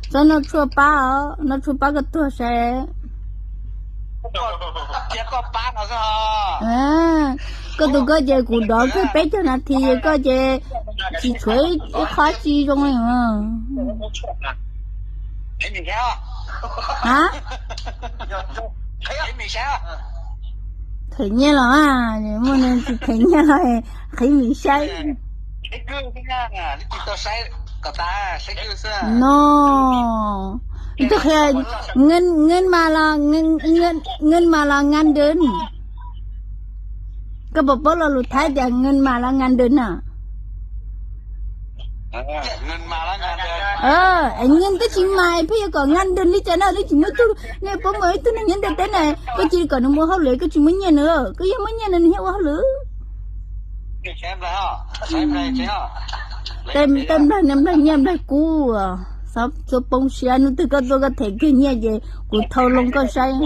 Txhob noj tshuaj pab os, noj tshuaj pab koj tuag saib. Koj tus koj ces kuv dov kawg peb caug nas this, koj ces tsis tshuav ib qho tsi zoo li. A, them nyiaj los, muaj neeg tsis them nyiaj los qhib mis saib. No, twb qhia, เงินมาแล้ว เงินมาแล้ว เงินเดือน. Koj puas paub lo lus Thaib tias เงินมาแล้ว เงินเดือน na? เงิน twb tsis mas pheej yuav kom เงินเดือน li cas na, twb tsis muaj ib tug, nej puas muaj ib tug neeg nyob ntiaj teb na, koj cia li kom nws mus ua hauj lwm, koj tsis muaj nyiaj nws, koj yog muaj nyiaj nws thiaj ua hauj lwm. Tej nplaig, nplaig nyiaj nplaig kub, txhob poob siab, hnub twg koj tuaj koj them kiag nyiaj ces kuv thau loo koj saib.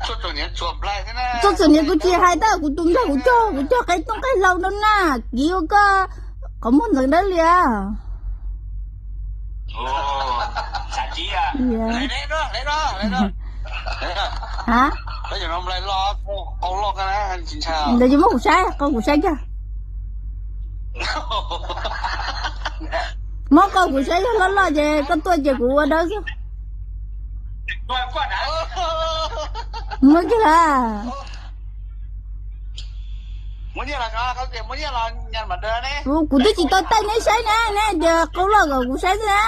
Txog txom nyem kuv tsis hais tab, kuv tus nplaig kuv cog, kuv cog qe tooj qe hlau no na, kiv ua koj qhov muag ntxeev dawb lias. Ha, ntawd ces muab kuv saib, qau kuv saib kiag. Muab qau kuv saib, yog loj loj ces koj tuaj ces kuv ua dawb xwb. Muab kiag las. Kuv twb tsis tau taij neb saib na, neb tias qau loj kom kuv saib xwb na.